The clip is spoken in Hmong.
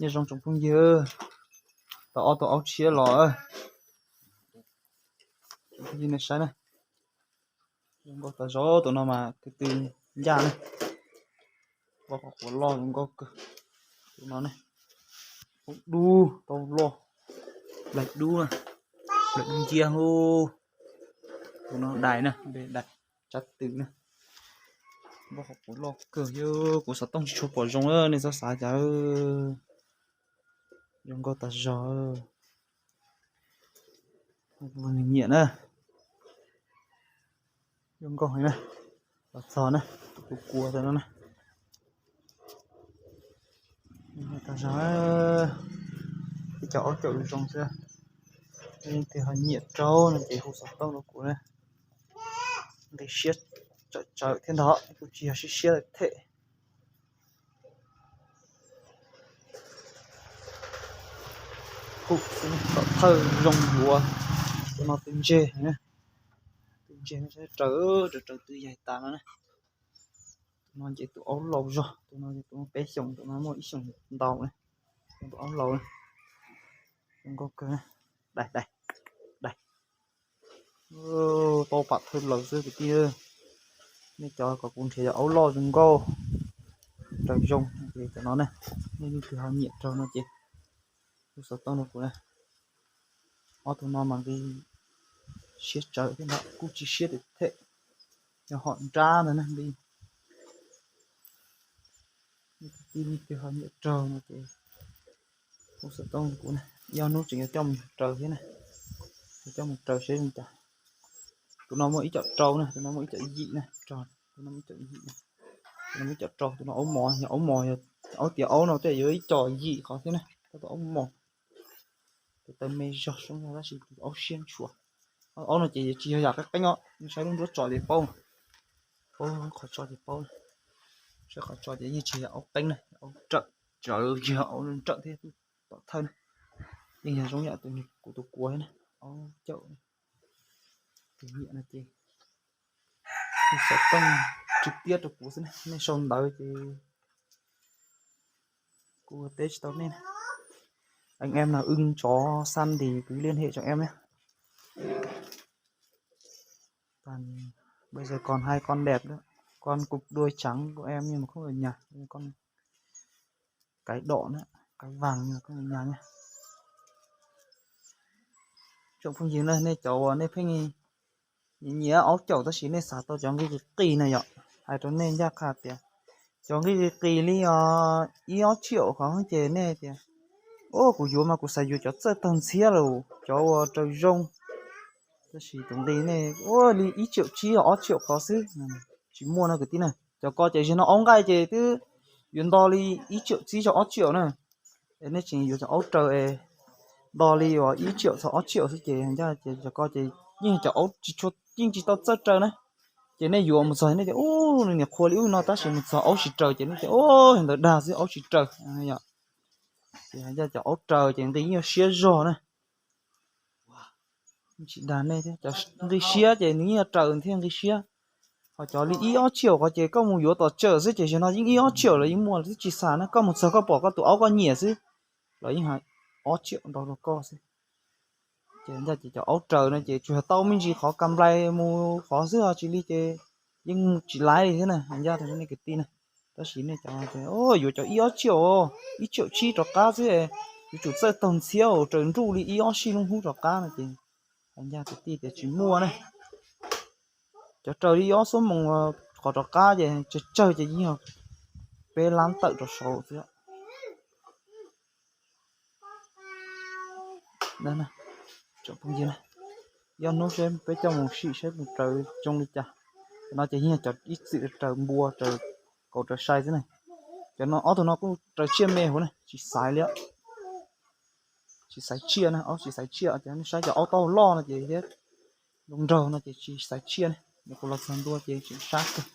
Nyob zoo tsoom phooj ywg, tau ob tug aub tshiab los, tsoom phooj ywg nej saib na. Zoo nkauj tas zog, tus no mas kwv tw ncaj na. Voj qhov quav loj zoo nkauj kawg. Tus no ne, dub tau loj, plaig dub, plaig dub nciab hu. Tus no dais na, dais tsab tw na. Voj qhov quav loj kawg, yog kuv xov tooj tsis tshua pom zoo, nej txhob xav cas. Zoo nkauj tas zog. Nws nyiam na. Zoo nkauj heev na. Los txog na, tus kuv kuas ntawm no na. Zoo nkauj tas zog. Ib co aub caum zoo xwb. Leej twg ho nyiam rau no ces hu xov tooj rau kuv na. Nqi siab tsawm tsawm thiab ntag, kuj tsis yog siab siab them. Kuj tom thawj zoo yuav. Tus no tw ntseg, tw ntseg no saib raws, raws raws tw yaig tas no na. Tus no ces tus aub laus zog, tus no ces tus muaj peb xyoos, tus no muaj ib xyoos ntau na. Tus aub laus na. Zoo nkauj kawg. Dais, dais, dais. Tau pam thawj laus xwb kwv tij. Nej cov kom kuv nrhiav cov aub loj zoo nkauj raws zoo ces cov no ne. Nej leej twg ho nyiam raug no ces hu xov tooj rau kuv na. Ob tug no mas nqi siab tsawv thiab ntag, kuj tsis siab them them. Yog hom nrab ntawd na nqi. Nej leej twg ho nyiam raug no ces hu xov tooj rau kuv na. Ib ob hnub tseem yuav coj mus raws thiab na. Yuav coj mus raws seb zoo cas. Tus no muaj ib com rau na, tus no muaj ib com yim na, tus no muaj ib com yim na. Tus no muaj ib com rau, tus no aub mos, yog aub mos, yog aub tiav aub no tej yuav ib com yim qhov thiab na, tus aub mos. Tes taw me zog, soob zog tab sis tus aub siab ntshua. Aub no ces tsis yog yam qeeb qeeb os, saib lub nruab tso ces paub, paub qhov tso ces paub. Saib qhov tso ces yeej tsis yog aub qeeb na, aub rawm, tsis yog aub rawm thiab, tom thawj na. Yeej yog zoo yam kuv tus kuas thiab na, aub caum. Tus nyiam no ces hu xov tooj tswv tiab rau kuv xwb na, nej sau ntawv ces kuv teb tsis tau nej na. Anh em nào ưng chó săn thì cứ liên hệ cho em nhé. Bây giờ còn hai con đẹp nữa. Con cục đuôi trắng của em nhưng mà không ở nhà. Con cái đỏ nữa, cái vàng nhưng mà không ở nhà nhé. Tsoom phooj ywg na, nej cov uas nej pheej nyiam aub caum tab sis nej xav tau cov nqi qis qis na yom, hais rau nej ncaj qha tias cov nqi qis qis li os ib ob triệu qhov ces nej tias, ua kuv yuav mas kuv xav yuav cov txawj taug ntxhiab los cov uas raws zoo. Tab sis tus nqi nej ua li ib triệu tsib ob triệu qhov xwb, tsis muaj no kwv tij na. Cov ko ces zaum no aub nqaij ces twb yuav nto li ib triệu tsib txog ob triệu na. Es nej tseem yuav cov aub raws es nto li uas ib triệu txog ob triệu xwb ces ncaj ces cov ko ces yeej cov aub tsis tshua, yeej tsis tau txawj raws na. Ces nej yuav mus txog nej tias ub nws niam qhua li ub no tab sis mus txog aub tsis raws ces nej tias ub ntawd dag xwb aub tsis raws. Ces ncaj cov aub raws ces nqi yeej yuav siab zog na. Tsis dag nej thiab, cov nqi siab ces nws yeej yuav raws thiaj nqi siab. Ho cov li ib ob triệu qhov ces koj mus yuav tom chợ xwb ces zaum no yeej ib ob triệu los yeej muaj twb tsis xav na, koj mus txog koj pom koj tus aub koj nyiam xwb los yeej hais ob triệu ntau rau koj xwb. Ces ncaj ces cov aub raws no ces tsuas yog tau me ntsis qhov ka nplai mus qhov xwb ho tsis li ces yeej tsis laiv li thiab na, ncaj rau nej kwv tij na. Tab sis nej cov yuav cov ib ob triệu, ib triệu tsib rov qab xwb, yuav tsum txawj taug ntxhiab uas raws nruj li ib ob sij lub hnub rov qab no ces ncaj kwv tij tias tsis muaj na. Cov raws li ib ob xuab moos qhov rov qab ces tsawg tsawg ces yeej yog peb lab tawm rau saud xwb. Ib ob hnub seb peb coj mus sim seb mus raws zoo li cas. Cov no ces yeej yog cov ib txwm raws npua, raws kaus raws sai xwb ne. Cov no ob tug no kuj raws tsiaj me huv na, tsis xaiv li. Tsis xaiv tsiaj na, aub tsis xaiv tsiaj, cov nej saib cov aub taub hau loj no ces thiab zoo nraug no ces tsis xaiv tsiaj ne. Kuv los txog ntua ces tseem sab kawg.